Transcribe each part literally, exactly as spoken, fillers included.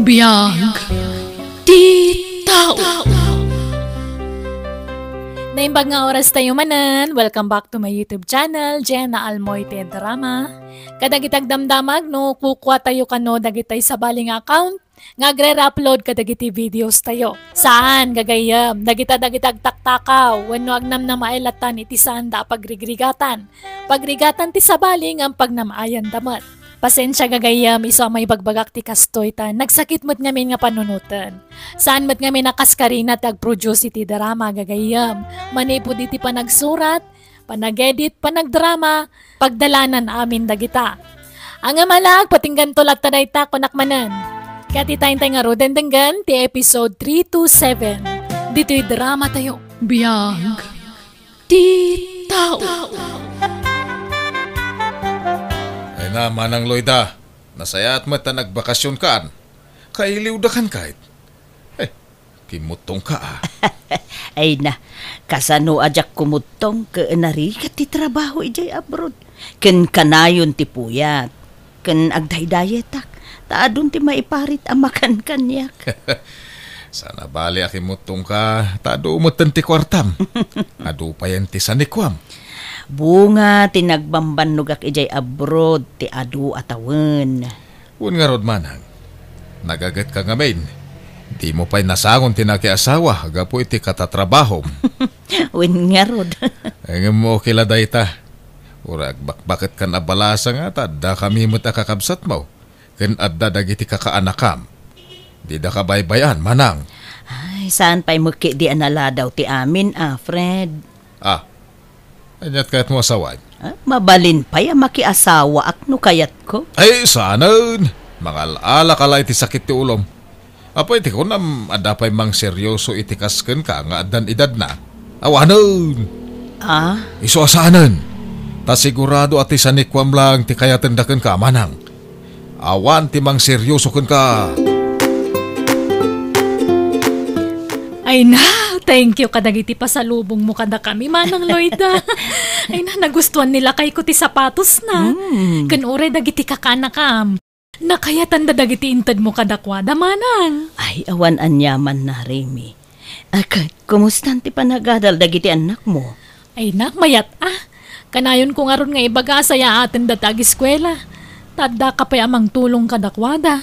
Biag ti tao. Naimbag nga oras tayo manen. Welcome back to my YouTube channel, Jenna Almoite Drama. Kadagiti agdamdamag no kukua tayo kano dagitay sabali nga account nga agre-upload kadagiti videos tayo. Saan, gagayyem, dagita dagiti agtaktakaw wenno agnamnamaay lattan iti saanda a pagrigrigatan. Pagrigatan ti sabali ngem pagnam-ayanda met. Pasensia, gagayyem, isu a maibagbagak ti kastoy ta nagsakit met ngamin nga panunoten. Saan met ngamin a kas Karina ti agproduce iti drama, gagayyem. Manipud iti panagsurat, panag-edit, panagdrama, pagdalanan amin dagita. Ngem ala, agpatingganto latta dayta, kunak manen. Ket ita intay ngaruden denggen ti episode three two seven. Ditoy drama tayo. Biag ti tao. Ay na, Manang Loida, nasayaat met ta nagbakasionkan. Kailiwdakan kayt. Eh, kimmuttongka, a. Ay na, kasano a diak kumuttong ket narigat ti trabaho idiay abroad? Ken kanayon ti puyat. Ken agdaydayetak, ta adun ti maiparit a makan kaniak. Sana bali a kimmuttongka, ta adu metten ti kuartam. Adu payen ti sanikuam. Bunga ti nagbambannogak idiay abroad ti adu a tawen. Wen ngarud, Manang, nagagetka ngamin. Dimo pay nasangon ti nakiasawa gapu iti katatrabahom. Wen ngarud. Ngem okay la dayta. Uray agbakbaketkan a balasa nga ta adda kami met a kakabsatmo, ken adda dagiti kakaanakam. Dida kabaybay-an, Manang. Ay, saan pay met ketdi a naladaw ti amin, a, Fred. Ah, aniat kayatmo a sawen? Ah, mabalin pay a makiasawaak no kayatko. Ay, saanen! Mangal-alaka la iti sakit ti ulom. Apay ti kunam, adda pay mangseryoso iti kas kenka nga addan edadna? Awanen! Ah? Isu a saanen! Ta sigurado a ti sanikuam laeng ti kayatenda kenka, Manang. Awan ti mangseryoso kenka. Ay na, thank you kadagiti pasalubongmo kadakami, Manang Loida. Ay na, nagustuan ni lakayko ti sapatosna. Hmm. Ken uray dagiti kakaanakam. Nakayatanda dagiti intedmo kadakuada, Manang. Ay, awan aniamanna, Remy. A ket, kumustan ti panagadal dagiti annakmo? Ay na, mayat a. Kanayonko ngarud nga ibaga a sayaatenda ti agiskuela. Ta addaka pay a mangtulong kadakuada.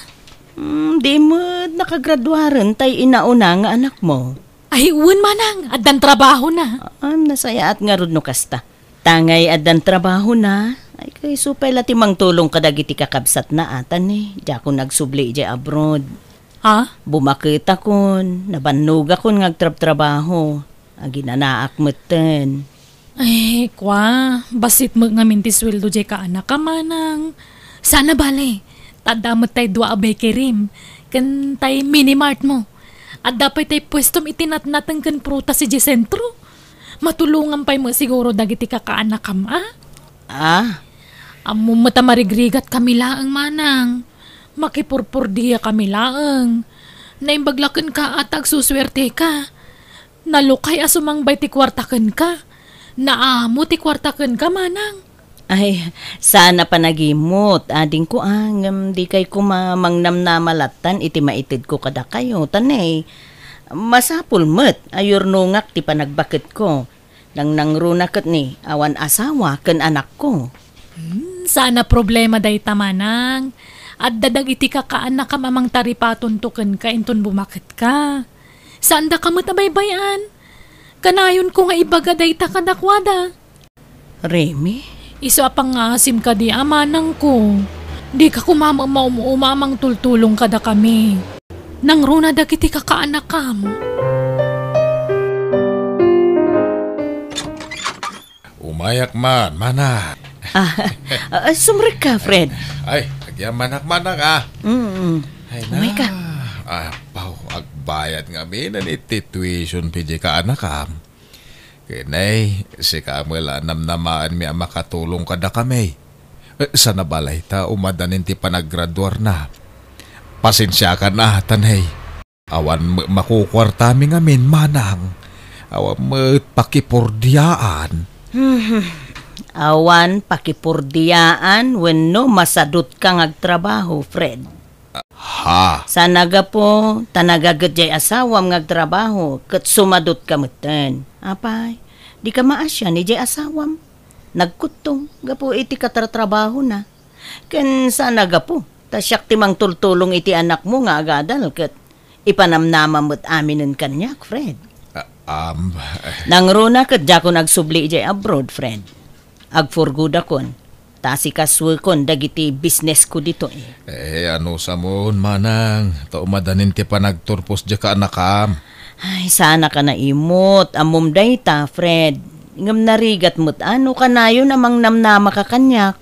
Hmm, di met nakagraduaren tay inauna nga anakmo? Ay, wen, Manang, addan trabahona. Ah, nasayaat ngarud no kasta. Tangay addan trabahona, ay kayso pay la ti mangtulong kadagiti kakabsatna, a, ta ne, diakon agsubli idiay abroad. Ha? Bumaketakon, nabannogakon nga agtrabtrabaho. Aginanaak metten. Ay, kua, bassit met ngamin ti sueldo diay kaanakam, Manang. Sana bale, ta adda met tay dua a bakery-m, ken tay mini mart mo. Adda pay tay puestom iti natnateng ken prutas idiay sentro. Matulongan pay met siguro dagiti kakaanakam, a? Ah? Ammom met a marigrigat kami laeng, Manang. Makipurpurdia kami laeng. Naimbag la kenka a ta agsusuerteka. Nalukay a sumangbay ti kuarta kenka. Naamo ti kuarta kenka, Manang. Ay, saan a panagimut, adingko a, ngem dikay koma mangnamnama lattan iti maitedko kadakayo, ta ne, masapul met a yurnongak ti panagbaketko. Nangnangruna ket ni, awan asawa ken anakko. Hmm, saan a problema dayta, Manang. Adda dagiti kakaanakam a mangtaripatonto kenka inton bumaketka. Saandaka met a baybay-an. Kanayonko nga ibaga dayta kadakuada. Remy? Isu a pangngaasim kadi a manangko. Dika koma maum-uma a mangtultulong kadakami. Nangruna dagiti kakaanakam. Umayak man, Manang. Ah, ah, sumrekka, Fred. Ay, agyamanak, Manang, a. Mm. Ay, Umay ka. Apaw, agbayad ngamin iti tuition fee diay kaanakam. Ken ne, sika met la a namnamaenmi a makatulong kadakami. Eh, sana bale ta umadanin ti panagraduarna. Pasensiakan a, ta ne. Awan met makukuartami ngamin, Manang. Awan met pakipurdiaan. Hmm. Awan pakipurdiaan wenno masadutka nga agtrabaho, Fred. Ah. Saan a gapu, ta nagaget jay asawam nga agtrabaho, ket sumadutka metten. Apay, dika maasian idiay asawam. Nagkuttong gapu iti katratrabahona. Ken saan a gapu, ta siak ti mangtultulong iti anakmo nga agadal ket ipanamnama met aminen kaniak, Fred. Ah, um, Nangruna ket diakon agsubli idiay abroad, Fred. Agpurgodakon, ta asikasuekon dagiti businessko ditoy. Eh, anusamon, manang, ta umadanin ti panagturpos diay kaanakam. Ay, saanka naimut. Ammom dayta, Fred. Ngem narigat met a no kanayon a mangnamnamaka kaniak.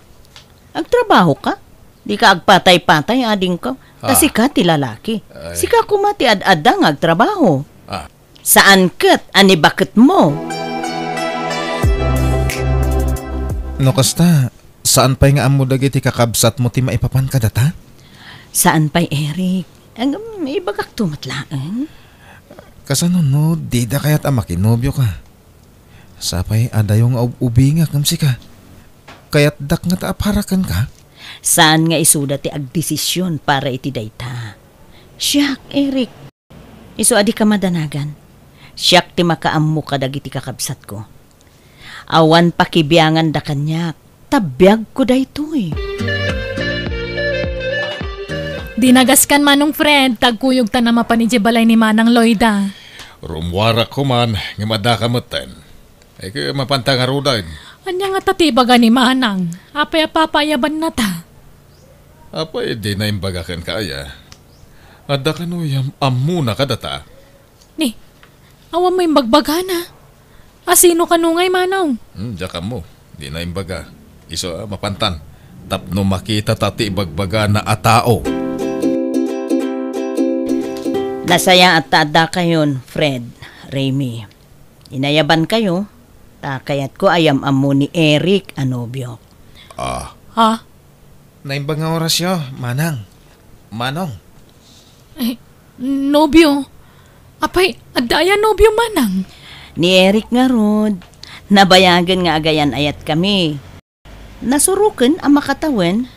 Agtrabahoka? Dika agpatay-patay, adingko. Ta Ah. sika ti lalaki. Ay. Sika koma ti ad-adda nga agtrabaho. Ah. Saan ket a ni baketmo? No kasta, saan pay nga ammo dagiti kakabsatmo ti maipapan kadata? Saan pay, Eric? Ngem ibagakto met laeng. Kasano no dida kayat a makinobioka? Sapay a dayo nga ub-ubingak ngem sika. Kayatdak ngata a para kenka? Saan nga isuda ti agdesisyon para iti dayta. Siak, Eric. Isu a dika madanagan. Siak ti makaammo kadagiti kakabsatko. Awan pakibianganda kaniak. Ta biagko daytoy. Dinagaskan, Manong Fred, ta agkuyogtan a mapan idiay balay ni Manang Loida. Rummuarak koman, ngem addaka metten. Ay, ket mapanta ngaruden. Ania ngata ti ibaga ni Manang? Apay a papaayabannata? Apay, dina imbaga kenka aya? Adda kano yam-, ammona kadata? Ni, awan mo imbagbagana. A sino kano ngay, Manong? Hmm, diak ammo. Dina imbaga. Isu a mapantan. Tapno makitata ti ibagbagana a tao. Nasayaat ta addakayon, Fred, Remy. Inayabankayo, ta kayatko a yam-ammo ni Eric a nobiok. Ah. Ha? Naimbag nga orasyo, Manang. Manong. Eh, nobio? Apay, adda aya nobio, Manang? Ni Eric ngarud, nabayagen nga agayan-ayatkami. Nasuroken a makatawen.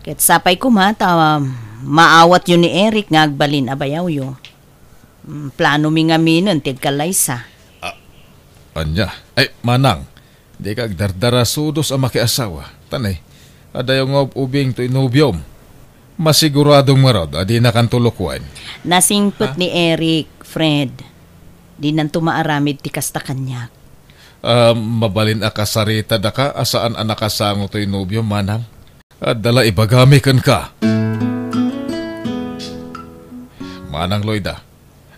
Ket sapay koma ta maawatyo ni Eric nga agbalin a bayawyo. Mm, planomi ngaminen ti agkallaysa. Ah, ania? Ay, Manang, dika agdardarasudos a makiasawa. Ta ne, adayo nga ub-ubing toy nobiom. Masiguradom ngarud a dinakanto lukuen. Nasingpet Ha? ni Eric, Fred. Dinanto maaramid ti kasta kaniak. Ah, mabalin a kasaritadaka a saan a nakasango toy nobiom, Manang? Adda la ibagami kenka. Manang Loida,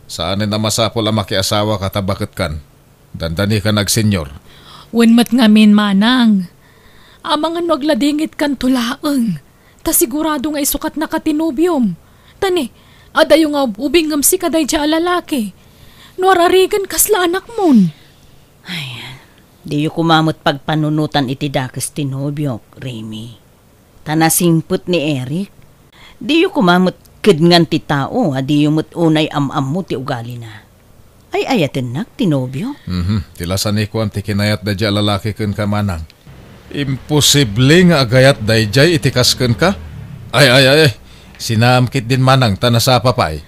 saanen a masapul a makiasawaka ta baketkan. Dandanikan agsenyor. Wen met ngamin, Manang. Amangan no agladingitkanto laeng, ta sigurado nga isukatnaka ti nobiom. Ta ne, adayo nga ub-ubing ngem sika daydiay a lalaki. No ar-arigen kasla anakmon. Ay, diyo koma met pagpanunotan iti dakes ti nobiok, Remy. Ta nasingpet ni Eric. Diyo koma met kedngan ti tao a diyo met unay am-ammo ti ugalina. Ay-ayatennak ti nobiok. Mhm. Ti lasanikuan ti kinayat daydiay a lalaki kenka, Manang. Imposible nga agayat daydiay iti kas kenka. Ay, ay, ay, ay. Sinaam ketdin, Manang, ta nasapa pay.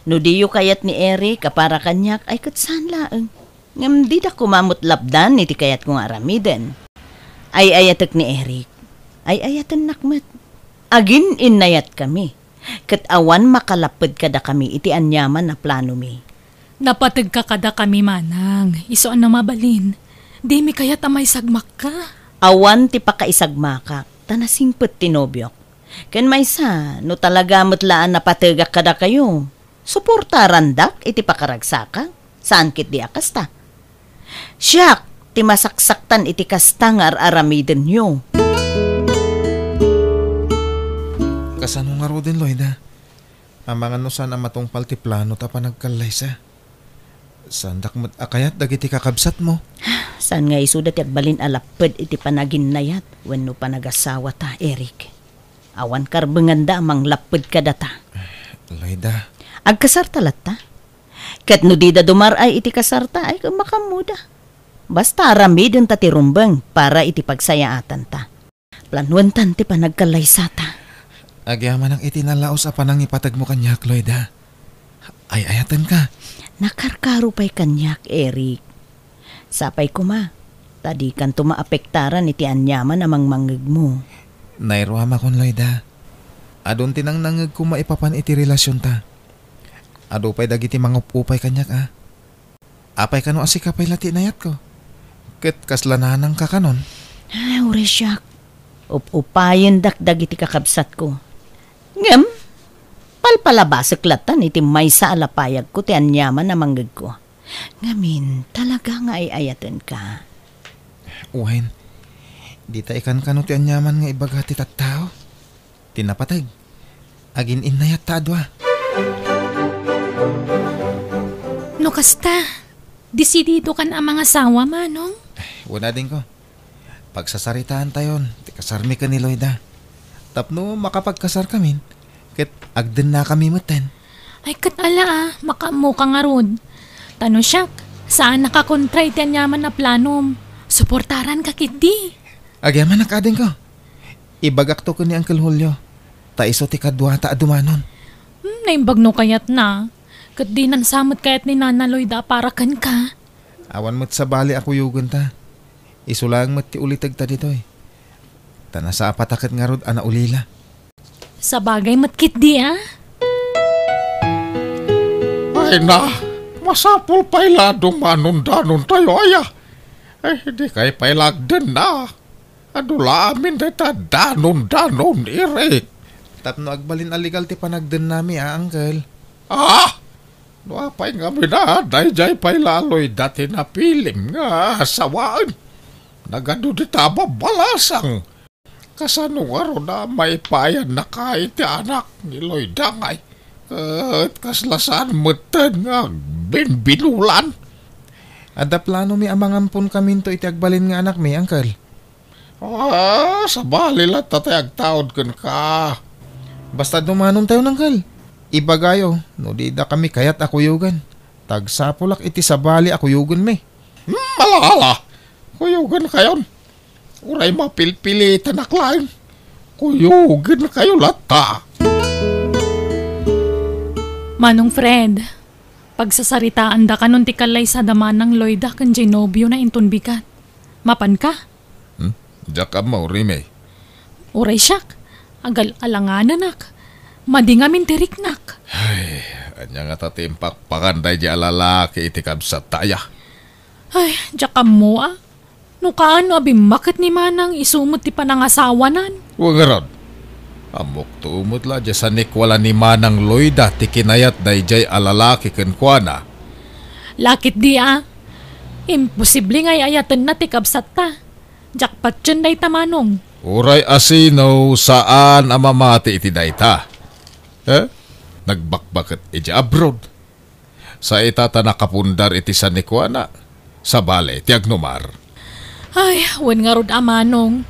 No diyo kayat ni Eric a para kaniak, ay ket saan laeng. Ngem dida koma met lapdan iti kayatko nga aramiden. Ay-ayatek ni Eric. Ay-ayatennak met. Agin-innayatkami. Ket awan makalapped kadakami iti aniaman a planomi. Napategka kadakami, Manang. Isu a no mabalin, dimi kayat a maisagmakka. Awan ti pakaisagmakak, ta nasingpet ti nobiok. Ken maysa, no talaga met la a napategak kadakayo, suportarandak iti pakaragsakak, saan ketdi a kasta. Siak ti masaksaktan iti kasta nga ar-aramidenyo. Kasano ngaruden, Loida? Amangan no saan a matungpal ti plano ta panagkallaysa. Saandak met a kayat dagiti kakabsatmo. Saan nga isuda ti agbalin a lapped iti panaginnayat wenno panagasawata, Eric. Awan karbenganda a manglapped kadata. Loida. Agkasarta latta? Ket no dida dumar-ay iti kasarta, ay, makaammoda. Basta aramidenta ti rumbeng para iti pagsayaatanta. Planuentan ti panagkallaysata. Agyamanak iti nalaus a panangipategmo kaniak, Loida. Ay-ayatenka. Nakarkaro pay kaniak, Eric. Sapay koma, ta dikanto maapektaran iti aniaman a mangmangngegmo. Nairuamakon, Loida. Adun ti nangnangngegko maipapan iti relasionta. Adu pay dagiti mangup-upay kaniak, a. Apay kano a sika pay la ti inayatko? Ket kasla nanangka kanon? Ay, uray siak. Up-upayendak dagiti kakabsatko. Ngem, palpalabasek lattan iti maysa a lapayagko ti aniaman a mangngegko. Ngamin, talaga nga ay-ayatenka. Wen, dita ikankano ti aniaman nga ibaga ti tattao? Ti napateg, agin-innayatta a dua. No kasta, desididokan a mangasawa, Manong? Wen, adingko. Pagsasaritaantayon ti kasarmi ken ni Loida. Tapno makapagkasarkamin, ket agdennakami metten. Ay, ket ala a, makaammoka ngarud. Ta no siak, saanak a kontra iti aniaman a planom. Suportaranka ketdi. Agyamanak, adingko. Ibagakto ken ni Uncle Julio, ta isu ti kaduata a dumanon. Hmm, naimbag no kayatna. Ket dinan sa met kayat ni Nana Loida a para kenka. Awan met sabali a kuyogenta. Isu laeng met ti ulitegta ditoy. Ta nasapata ket ngarud a naulila. Sabagay met ketdi a. Ay na, masapul pay la a dumanondanontayo, aya. Ay, dikay pay la agdenna. Adu la amin dayta danondanon, Eric. Tapno agbalin a legal ti panagdennami a, Uncle. Ah! No apay ngamin a, daydiay pay la a Loida ti napilim nga asawaen. Nagadu dita a babbalasang. Kasano ngarud a maipayannaka iti anak ni Loida ngay? Ket kasla saan metten nga agbinbinulan? Adda planomi a mangamponkaminto iti agbalin nga anakmi, Uncle. Ah, sabali latta ti agtaud kenka. Basta dumanontayon, Uncle. Ibagayo, no didakami kayat a kuyogen, ta agsapulak iti sabali a kuyogenmi. Hmm, ala, ala. Kuyogenkayon. Uray mapilpilitanak laeng. Kuyogenkayo latta. Manong Fred, pagsasaritaandakanon ti kallaysa da Manang Loida ken diay nobiona inton bigat. Mapanka? Hmm? Diak ammo, Rime. Uray siak, agal-alanganenak. Madi ngamin ti riknak. Ay, ania ngata ti impakpakan daydiay a lalaki iti kabsatta, aya? Ay, diak ammo a. No kaano a bimmaket ni Manang isu met ti panangasawanan. Wen ngarud, ammokto met la a sanikua la ni Manang Loida ti kinayat daydiay a lalaki kenkuana. La ketdi a. Imposible nga ay-ayatenna ti kabsatta. Diak patien dayta, Manong. Uray asino, saan a mamati iti dayta. Eh? Nagbakbaket idiay abroad. Sa ita ta nakapundar iti sanikuana, sabali ti agnumar. Ay, wen ngarud a, Manong.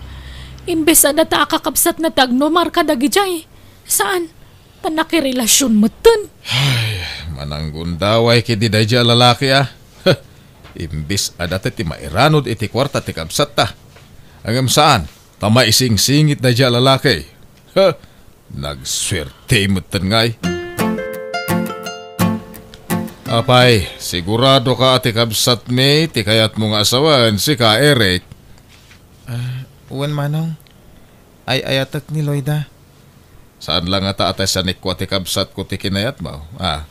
Imbes a data a kakabsatna ti agnumar kadagidiay. Saan? Ta nakirelasion metten. Ay, mananggundaway ketdi daydiay a lalaki, a. Imbes a data ti mairanod iti kuarta ti kabsatta. Ngem saan, ta maisingsingit daydiay a lalaki. Nagsuerte metten ngay. Apay, siguradoka a ti kabsatmi ti kayatmo nga asawaen, sika, Eric? Ah, wen, Manong. Ay-ayatek ni Loida. Saan la ngata a ti sanikua ti kabsatko ti kinayatmo, a?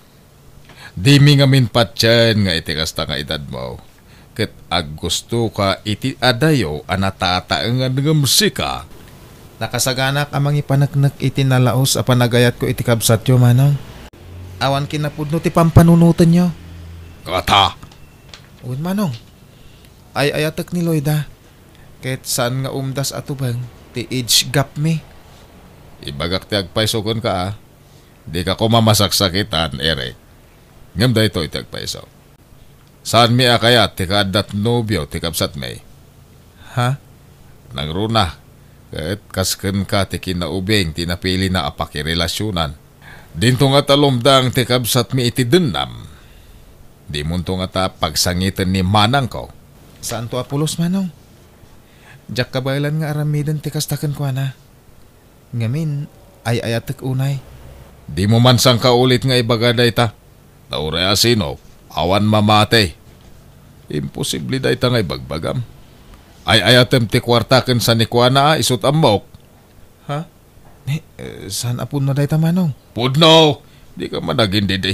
Dimi ngamin patien nga iti kasta nga edadmo, ket aggustoka iti adayo a natataengan ngem sika. Nakasaganak a mangipaneknek iti nalaus a panagayatko iti kabsatyo, Manong. Awan kinapudno ti pampanunotenyo. Ngata! Wen, Manong. Ay-ayatek ni Loida, ket saan nga umdas a tubeng ti age gap mi. Ibagak ti agpayso kenka, a. Dika koma masaksakitan, Eric. Ngem daytoy ti agpayso. Saanmi a kayat ti kaaddat nobio ti kabsatmi. Ha? Nangruna, ket kas kenka ti kinaubing ti napilina a pakirelasionan. Dinto ngata lumdang ti kabsatmi iti dennam. Dimonto ngata pagsangiten ni manangko. Saanto a pulos, Manong. Diak kabaelan nga aramiden ti kasta kenkuana. Ngamin, Ay-ayatek unay. Dimo man sangkaulit nga ibaga dayta. Ta uray a sino, awan mamati. Imposible dayta nga ibagbagam. Ay-ayatem ti kuarta ken sanikuana a isut' ammok. Ha? Eh, eh, saan a pudno dayta, Manong? Pudno! Dika man agindidi.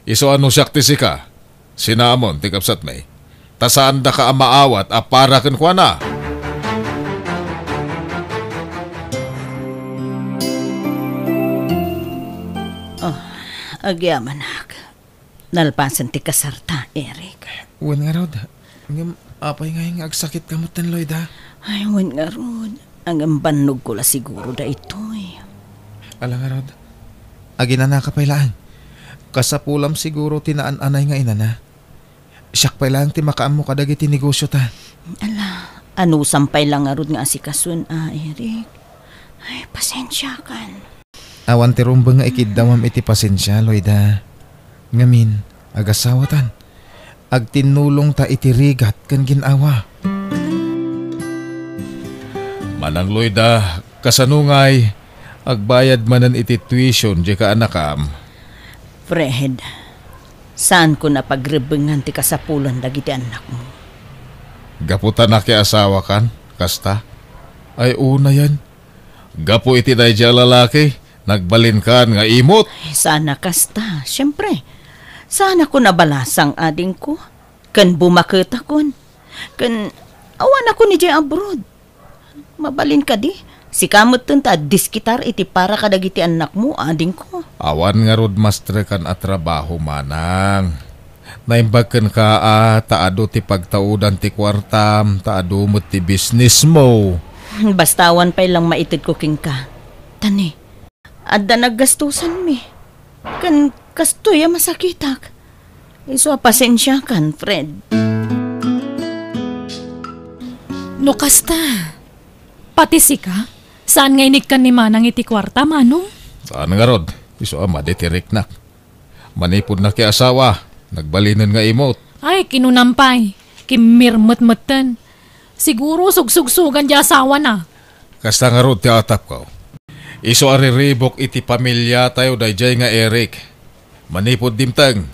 Isu a no siak ti sika, sinamon ti kabsatmi. Ta saandaka a maawat a para kenkuana. Oh, agyamanak. Nalpasen ti kasarta, Eric. Wen ngarud. Ngem apay ngay nga agsakitka metten, Loida? Ay, wen ngarud. Ngem bannogko la siguro daytoy. Ala ngarud. Aginanaka pay laeng. Kasapulam siguro ti naan-anay nga inana. Siak pay laeng ti makaammo kadagiti negosiota. Ala, anusam pay la ngarud nga asikasuen a, Eric. Ay, pasensiakan. Awan ti rumbeng nga ikiddawam iti pasensia, Loida. Ngamin, agasawatan. Agtinnulongta iti rigat ken gin-awa. Manang Loida, kasano ngay, agbayad manen iti tuition diay kaanakam? Fred, saanko a pagrebbengan ti kasapulan dagiti annakmo. Gapu ta nakiasawakan, kasta? Ay, unayen, gapu iti daydiay a lalaki, nagbalinkan nga imot. Ay, saan a kasta, siempre. Saanakon a balasang, adingko. Ken bumaketakon. Ken awanakon idiay abroad. Mabalin kadi? Sika metten ta agdiskitar iti para kadagiti annakmo, adingko. Awan ngarud mastrekan a trabaho, Manang. Naimbag kenka a ta adu ti pagtaudan ti kuartam, ta adu met ti bisnismo. Basta awan pay lang maitedko kenka. Tani, adda naggastusanmi. Ken kastoy a masakitak. Isu a pasensiakan, Fred. No kasta, pati sika, saan nga inikkan ni Manang iti kuarta, Manong? Saan ngarud, isu a madi ti riknak. Manipud nakiasawa, nagbalinen nga imot. Ay, kinunam pay, kimmirmet metten. Siguro sugsugsugan diay asawana. Kasta ngarud ti atapko. Isu a riribuk iti pamiliatayo daydiay nga Eric. Manipud dimteng,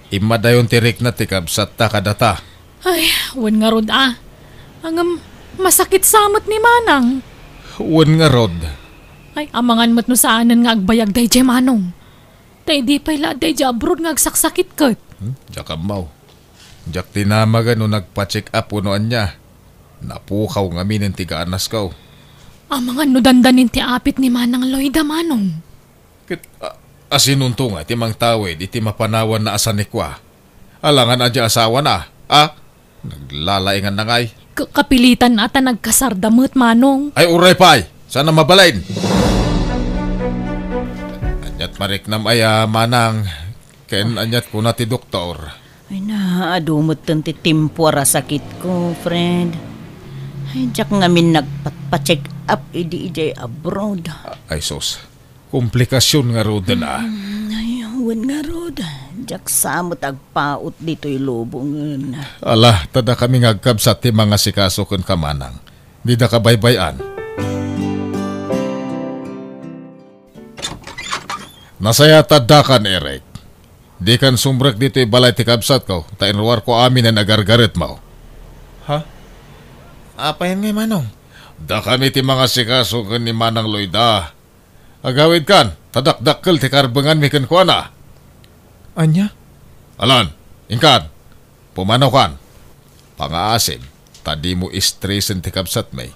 immadayon ti rikna ti kabsatta kadata. Ay, wen ngarud a. Ngem, masakit sa met ni Manang. Wen ngarud. Ay, amangan met no saanen nga agbayag daydiay, Manong. Ta idi pay la adda idiay abroad nga agsaksakit ket. Hmm? Diak ammo. Diak dinamag no nagpa-check up wenno ania. Napukaw ngaminen ti ganasko. Amangan no dandanin ti apit ni Manang Loida, Manong. Ket, a, asinonto nga ti mangtawid iti mapanawanna a sanikua? Alangan a diay asawana, a? Naglalainganna ngay. Ka-, kapilitan a ta nagkasarda met, Manong. Ay, uray pay! Saan a mabalin? Aniat mariknam aya, Manang? Ken aniat kuna ti doktor? Ay na, adu metten ti temporal a sakitko, Fred. Ay, diak ngamin nagpatpa-check up idi idiay abroad. Ay, sus. Komplikasyon ngaruden a. Mm, ay, wen ngarud. Diak sa met agpaut ditoy lubongen. Ala, ta dakami nga agkabsat ti mangasikaso kenka, Manang. Dida kabaybay-an. Nasayaat addakan, Eric. Dikan sumrek ditoy balay ti kabsatko, ta inruarko aminen a gargaretmo. Ha? Apayen ngay, Manong? Dakami ti mangasikaso ken ni Manang Loida. Agawidkan, ta dakdakkel ti karbenganmi kenkuana. Ania? Alan, inkan, pumanakan. Pangaasim, ta dimo istresen ti kabsatmi.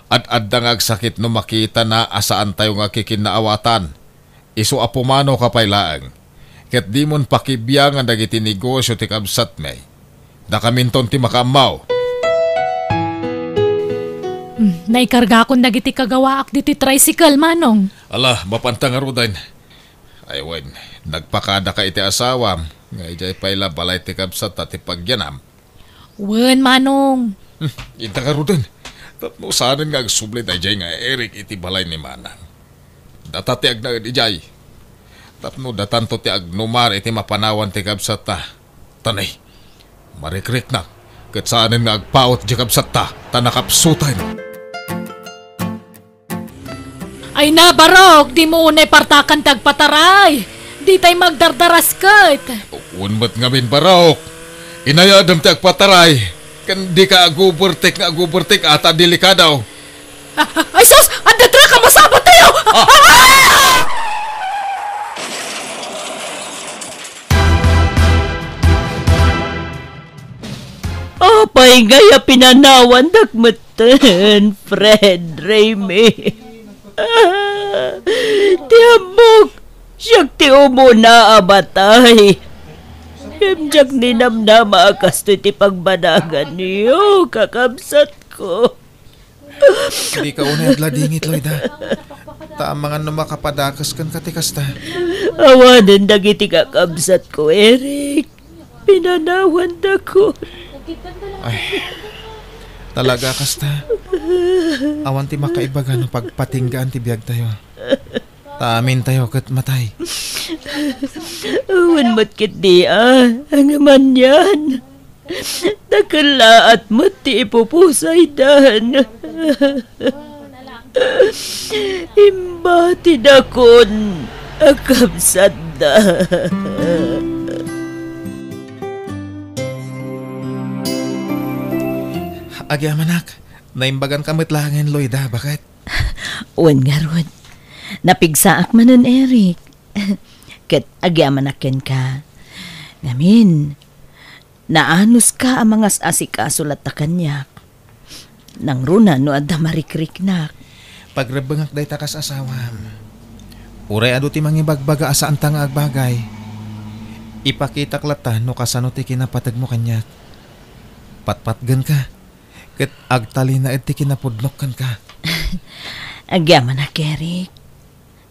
Ad-adda nga agsakit no makitana a saantayo nga kikinnaawatan. Isu a pumanoka pay laeng. Ket dimon pakibiangan dagiti negosio ti kabsatmi. Dakaminton ti makaammo. Hmm, naikargakon dagiti kagawaak ditoy tricycle, Manong. Ala, mapanta ngaruden. Ay wen, nagpakadaka iti asawam, nga idiay pay la balay ti kabsatta ti pagyanam. Wen, Manong. Hmm, inta ngaruden. Tapno saanen nga agsubli daydiay nga Eric iti balay ni Manang. Data ti agnaed idiay. Tapno datanto ti agnumar iti mapanawan ti kabsatta. Tani, marikriknak, ket saanen nga agpaut ti kabsatta, ta nakapsuten. Ay na, Barok, dimo unay partakan ti agpataray. Ditay magdardaras ket. Wen met ngamin, Barok. Inayadem ti agpataray. Ken dika agubertek nga agubertek a ta delikado. Ah, ah, ay sus! Adda dra ka masabat tayo! Ah! Ah! Apay ngay a pinanawandak metten, Fred, Raymi? Ti ammok, siak ti umuna a matay. Ngem diak ninamnama a kastoy ti pagbanaganyo, kakabsatko. Dika unay agladingit, Loida. Ta amangan no makapadakes kenka ti kasta. Awanen dagiti kakabsatko, Eric. Pinanawandakon. Ay, talaga kasta. Awan ti makaibaga no pagpatinggaan ti biagtayo. Ta amintayo ket matay. Awan met ketdi a, ngem anian. Nakellaat met ti ipupusaydan. Imbatidakon a kabsatda. Agyamanak, naimbaganka met laengen, Loida, baket? Wen ngarud, napigsaak manen, Eric. Ket agyamanak kenka. Ngamin, naanuska a mangas-asikaso latta kaniak. Nangruna no adda marikriknak. Pagrebbengak dayta kas asawam. Uray adu ti mangibagbaga a saanta nga agbagay, ipakitak latta no kasano ti kinapategmo kaniak. Patpatgenka, ket agtalinaed ti kinapudnok kenka. Agyamanak, Eric.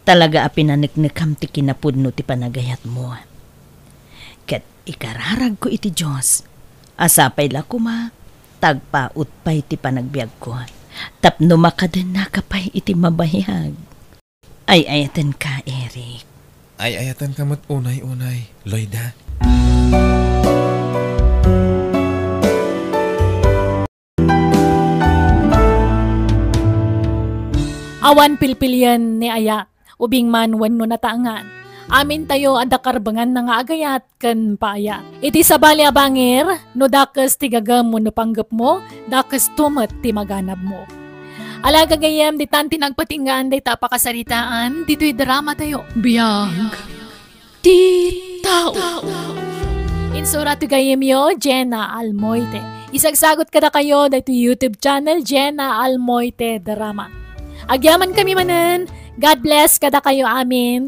Talaga a pinaneknekam ti kinapudno ti panagayatmo. Ket ikararagko iti Dios a sapay la koma ta agpaut pay ti panagbiagko tapno makadennaka pay iti mabayag. Ay-ayatenka, Eric. Ay-ayatenka met unay-unay, Loida. Awan pilpilien ni aya, ubing man wenno nataengan. Amintayo adda karbenganna nga agayat ken paaya. Iti sabali a bangir, no dakes ti gagem wenno panggepmo, dakesto met ti maganabmo. Ala gagayyem, ditan ti nagpatinggaan dayta a pakasaritaan, ditoy dramatayo. Biag ti tao. Insurat ti gayyemyo, Jenna Almoite. Isagsagut kadakayo daytoy YouTube channel, Jenna Almoite Drama. Agyamankami manen. God bless kadakayo amin.